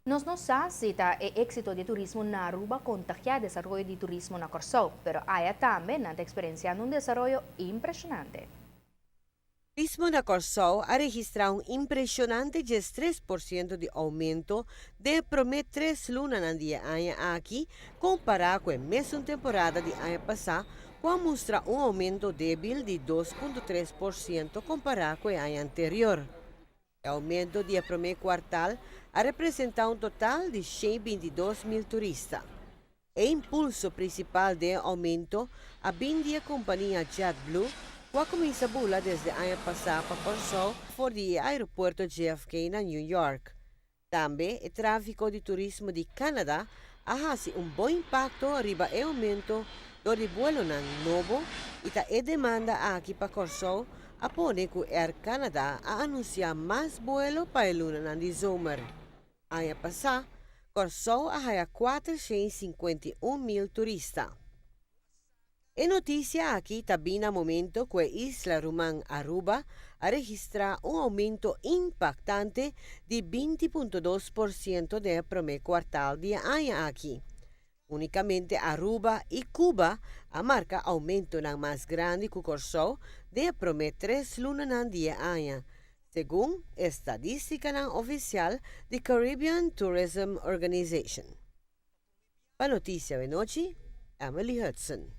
Nos no sa si ta e exito di turismo na Aruba a contagia e desaroyo di turismo na Corsou, pero aya tambe nan ta experienciando un desaroyo impresionante. Turismo na Corsou a registra un impresionante 13% di aumento den prome 3 lunanan di e aña aki, compara cu e mesun temporada di aña pasa, cu a mustra un aumento debil di 2,3% compara cu e aña anterior. E aumento di prome kwartaal a representa un total di 122 mil turista. E impulso principal di e aumento a bin di e compania JetBlue, cu a cuminsa bula desde aña pasa pa Corsou for di aeropuerto JFK na New York. Tambe e trafico di turismo di Canada a hasi un bon impacto riba e aumento di vuelonan nobo y ta e demanda aki pa Corsou a pone cu Air Canada a anuncia mas vuelo pa e lunanan di zomer. Aña pasa, Corsou a haya 451 mil turista. E noticia aki ta bin na momento cu e isla ruman Aruba a registra un aumento impactante di 20,2% den prome kwartaal di e aña aki. Unicamente Aruba y Cuba a marca aumentonan mas grandi cu Corsou den prome 3 lunanan di e aña, segun estadisticanan oficial di Caribbean Tourism Organization. Pa Noticia di Anochi, Emily Hudson.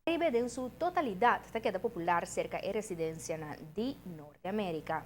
Caribe den su totalidad ta keda popular cerca e residencianan di Norte America.